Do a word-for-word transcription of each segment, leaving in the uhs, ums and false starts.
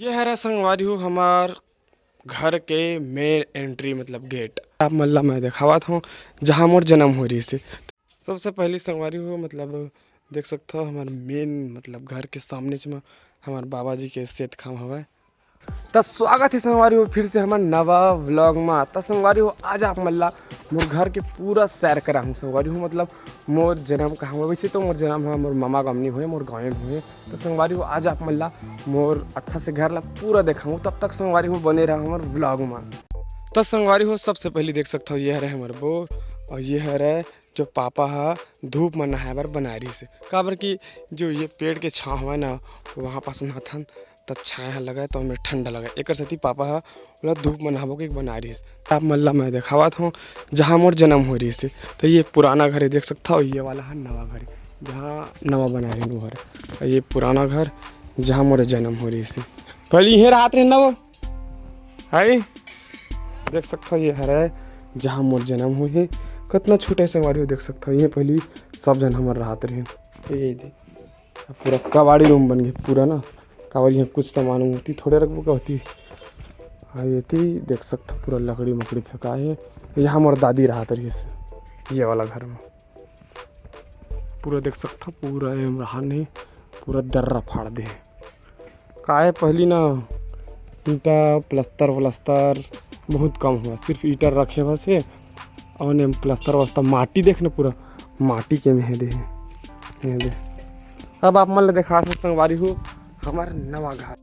ये हरे संगवारी हो हमर घर के मेन एंट्री, मतलब गेट। आप मन ला मैं देखावत हूँ, जहाँ मोर जन्म हो रहिस हे। सबसे पहली संगवारी हो, मतलब देख सकत हो, हमर मेन, मतलब घर के सामने च म हमर बाबा जी के सेत खाम हवय। त स्वागत हे संगवारी हो फिर से हमर नवा व्लॉग मा। त संगवारी हो, आज आप मन ला मोर घर के पूरा सैर कराहूँ संगवारी हो, मतलब मोर जन्म कहाँ हुआ। वैसे तो मोर जन्म ह मोर मामा गमनी हुए, मोर गाँव में हुए। त संगवारी हो, आज आप मन ला मोर अच्छा से घर ला पूरा देखाहूँ। तब तक संगवारी हो बने रहा हमर व्लॉग मा। त संगवारी हो, सबसे पहली देख सकत हो, ये हरे हमर बोर और ये हरे जो पापा ह धूप म नहाए बर बनाए रहिस हे। काबर कि जो ये पेड़ के छाँव हवय ना, वहाँ पास नहाथन त छाँय ह लगय, त ओमे ठंडा लगय। एकर सेती पापा ह ओला धूप म नहाबो के बनाए रहिस। आप मन ला मैं देखावत हूँ, जहाँ मोर जन्म हो रहिस हे। त ये पुराना घर हे, देख सकत हव, ये वाला ह नवा घर हे, जहाँ नवा बनाए रहिन वो हरे। अउ ये पुराना घर, जहाँ मोर जन्म हो रहिस हे। पहली इहें रहत रहिन ना वो, है, देख सकत हव, ये हरे जहाँ मोर जन्म होए हे। कतना छोटे संगवारी हो, देख सकत हव, ये पहली सब झन हमर रहत रहिन। ये दे, पूरा कबाड़ी रूम बन गे पूरा ना। काबर यहाँ कुछ सामान मूर्ति थोड़े रखबो का होती। हाँ, ये थी देख सकत हव, पूरा लकड़ी मकड़ी फेंका हे। यहाँ मोर दादी रहत रहिस, ये वाला घर में। पूरा देख सकत हव, पूरा एम रहा नहीं, पूरा दर्रा फाड़ दे हे। काहे पहली ना ईंटा प्लस्तर व्लस्तर बहुत कम हुआ, सिर्फ ईंटा रखे बस हे। और ने प्लस्तर व्लस्तर, माटी देख ना, पूरा माटी के में हे दे हे, ये दे। अब आप मन ला देखात हव संगवारी हो हमर नवा घर।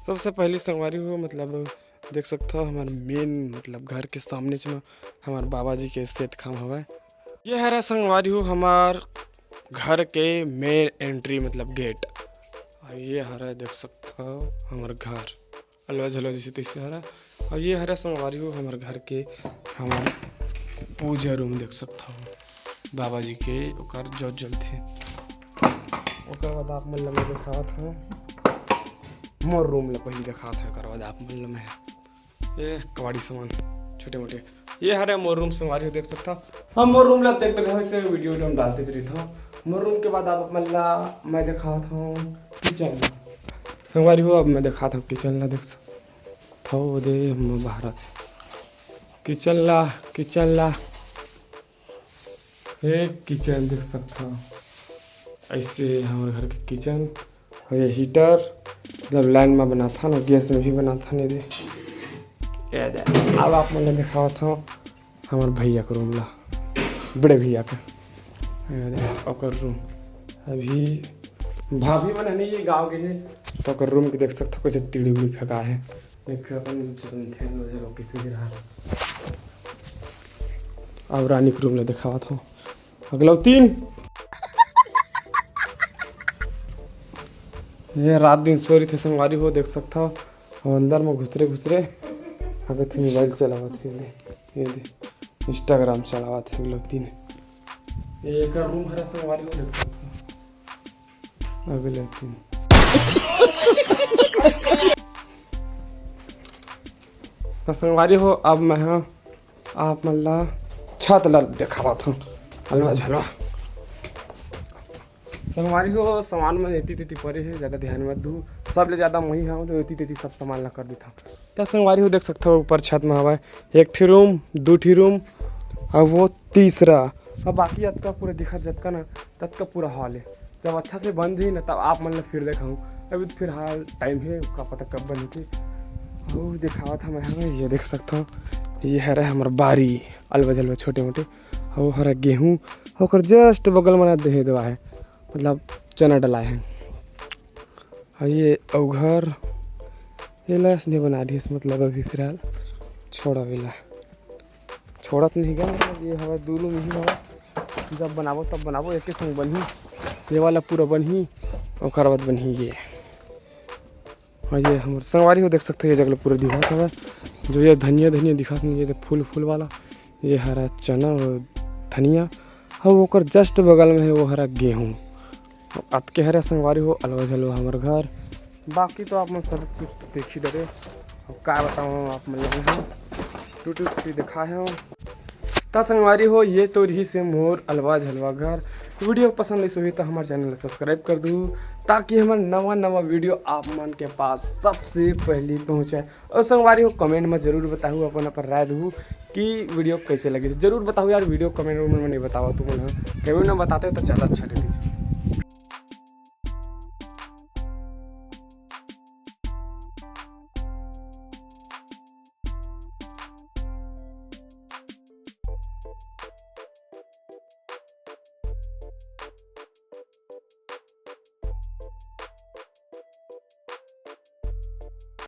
सबसे पहली संगवारी हो, मतलब देख सकत हव, हमर मेन, मतलब घर के सामने च म हमर बाबा जी के सेत खाम हवय। ये हरे संगवारी हो हमर घर के मेन एंट्री, मतलब गेट। अउ ये हरे देख सकत हव हमर घर, अलवा झलवा जैसे तैसे हरे। अउ ये हरे संगवारी हो हमर घर के, हमर पूजा रूम देख सकत हव, बाबा जी के ओकर जोत जलथे। ओकर बाद आप मन ला मैं देखावत हव मोर रूम ला, पहली देखावत हव, ओकर बाद आप मन ला मैं ये कबाड़ी सामान छोटे मोटे। ये हरे मोर रूम संगवारी हो देख सकत हव। हम मोर रूम ला देख डरे हव, इसे वीडियो वीडियो में डालते रहिथव। मोर रूम के बाद आप मन ला मैं देखावत हव किचन ला। संगवारी हो, अब मैं देखात हव किचन ला, देख सकत हव, वो दे हम बाहर आते। किचन ला, किचन ला, ये किचन देख सकत हव, ऐसे हमर घर के किचन। और ये हीटर, मतलब लाइन में बनाथन और गैस में भी बनाथन। ये दे, ये दे। अब आप मन ला देखावत हव हमर भैया के रूम ला, बड़े भैया के। ये दे, ओकर रूम। अभी भाभी मन नहीं, ये गाँव के हे, तो ओकर रूम के देख सकत हव, कैसे टीड़ी उड़ी फेंका हे। एक ठो अपन चलथे, वो जगह किसे भी रहा। अब रानी के रूम ला देखावत हव। अगला तीन। ये रात दिन सोए रहिथे संगवारी हो, देख सकत हव। अउ अंदर में घुसरे घुसरे अगर थे मोबाइल चलावत हे, ये दे, ये दे, Instagram चलावत हे, अगला तीन। ये एकर रूम हरे संगवारी हो, देख सकत हव। अगला तीन। त संगवारी हो, अब मैं ह आप मन ला छत ला देखावत हव, अलवा झलवा। संगवारी हो, सामान मन एती तेती परे हे, ज्यादा ध्यान मत दू। सबले ज्यादा मही हव, तो एती तेती सब सामान ला कर देथव। त संगवारी हो, देख सकत हव, ऊपर छत में हवय एक ठी रूम, दू ठी रूम, अउ वो तीसरा। अब बाकी अतका पूरा दिखत जतका ना, ततका पूरा हॉल हे। जब अच्छा से बन जाही ना, तब आप मन ला फिर देखाहूँ। अभी तो फिलहाल टाइम हे, का पता कब बनथे। अउ देखावत हव मैं ह, ये देख सकत हव, ये हरे हमर बारी, अलवा झलवा छोटे मोटे। अउ हरे गेहूँ, ओकर just बगल में ना देहे दवा हे, मतलब चना डलाए हे। अउ ये अउ घर, एला अइसने बना दिस, मतलब अभी फिलहाल छोड़ा एला। छोड़त नहीं गा, ये हवय दू रूम ही हवय। जब बनाबो तब बनाबो, एके संग बनही। ये वाला पूरा बनही, ओकर बाद बनही ये। अउ ये हमर संगवारी हो देख सकत हव, ये जगह पूरा दिखत हवय, जो ये धनिया धनिया दिखत हे, ये फूल फूल वाला, ये हरा चना अउ धनिया, अउ ओकर just बगल में हे वो हरा गेहूँ। अतके हरे संगवारी हो, अलवा झलवा हमर घर। बाकी तो आप मन सब कुछ तो देख ही डरे। अब का बताऊँ आप मन लगे हम टूटी फूटी दिखाए हव। त संगवारी हो, ये तो रहिस हे मोर अलवा झलवा घर। वीडियो पसंद आइस होही त हमर चैनल ला सब्सक्राइब कर दू, ताकि हमर नवा नवा वीडियो आप मन के पास सबसे पहली पहुँचे। और संगवारी हो, कमेंट में जरूर बताहू, अपन अपन राय दू कि वीडियो कैसे लगे। जरूर बताहू यार, वीडियो कमेंट में नहीं बतावा तुमन ह, कमेंट में बताते तो ज़्यादा अच्छा रही।